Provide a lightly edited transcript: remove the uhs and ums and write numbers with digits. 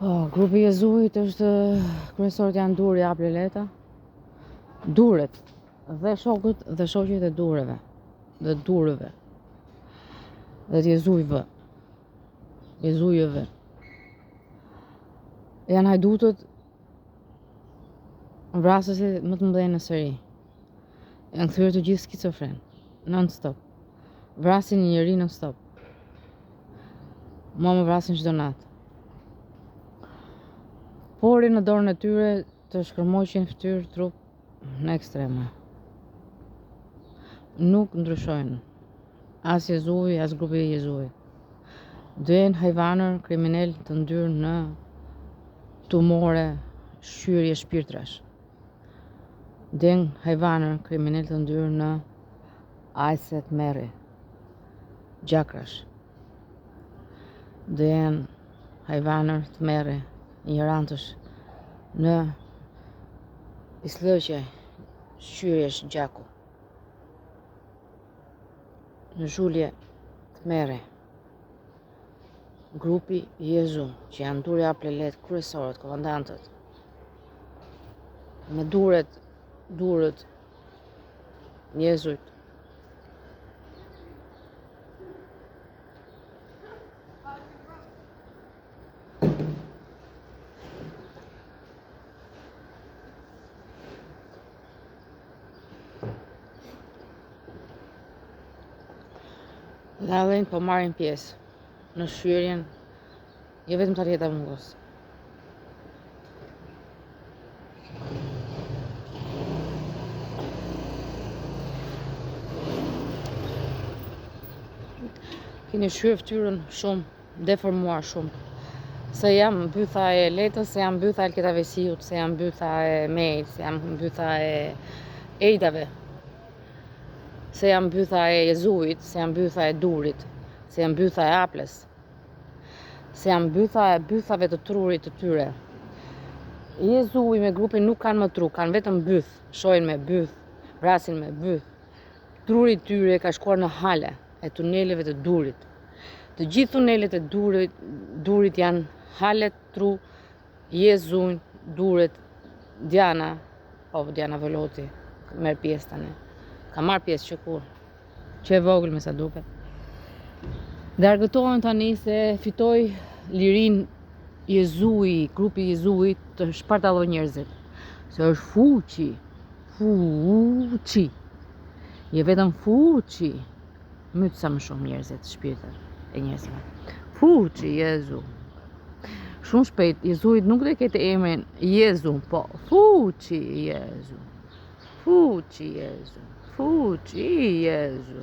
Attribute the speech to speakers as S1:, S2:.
S1: Po, grupi i Jezuit është kryesorët janë Duri, Apli, Leta. Duret dhe shokët dhe shoqet e dureve dhe durëve dhe të Jezujve. Jezujëve. Janë hajdutët vrasësit më të mëdhenj në seri. Janë kthyer të gjithë skizofren, non stop. Vrasin një njeri non stop. Mua më vrasin çdo natë. Pori në dorën e tyre të shkërmoqin fytyrë, trup në ekstreme. Nuk ndryshojnë. As Jezui, as grupi i Jezuit. Do jenë hajvanër, kriminel të ndyrë në tumore, shqyrje shpirtrash. Do jenë hajvanër, kriminel të ndyrë në ajse tmerri, gjakrash. Do jenë hajvanër tmerri, injorantësh në pisllëqe, shqyrjesh gjaku. Në zhulje tmerri. Grupi Jezu, që janë Duri Apli Let kryesorët, komandantët. Me duret, durët, Jezujt. Dhe allen po marrin pjesë në shqyrjen jo vetëm të Arjeta Mungos. Keni shqyer fytyrën shumë deformuar shumë. Se jam bytha e Letës, se jam bytha e Alketa Vesiut, se jam bytha e Mejt, se jam bytha e Ejdave, se jam bytha e Jezuit, se jam bytha e Durit, se jam bytha e Aples, se jam bytha e bythave të trurit të tyre. Jezui me grupin nuk kanë më tru, kanë vetëm byth, shohin me byth, vrasin me byth. Truri i tyre ka shkuar në hale e tuneleve të Durit. Të gjithë tunelet e Durit, Durit janë halet tru Jezun, Duret, Diana, po Diana Voloti, merr pjesë tani. Ka marrë pjesë që kur, që e vogël me sa duket. Dhe argëtohen tani se fitoi lirinë Jezui, grupi Jezuit të shpartallojë njerëzit. Se është fuqi, fuqi. Je vetëm fuqi. Myt sa më shumë njerëzit, shpirtrat e njerëzve. Fuqi Jezu. Shumë shpejt Jezuit nuk do e ketë emrin Jezu, po fuqi Jezu. Fuqi Jezu. Fuqi Jezu.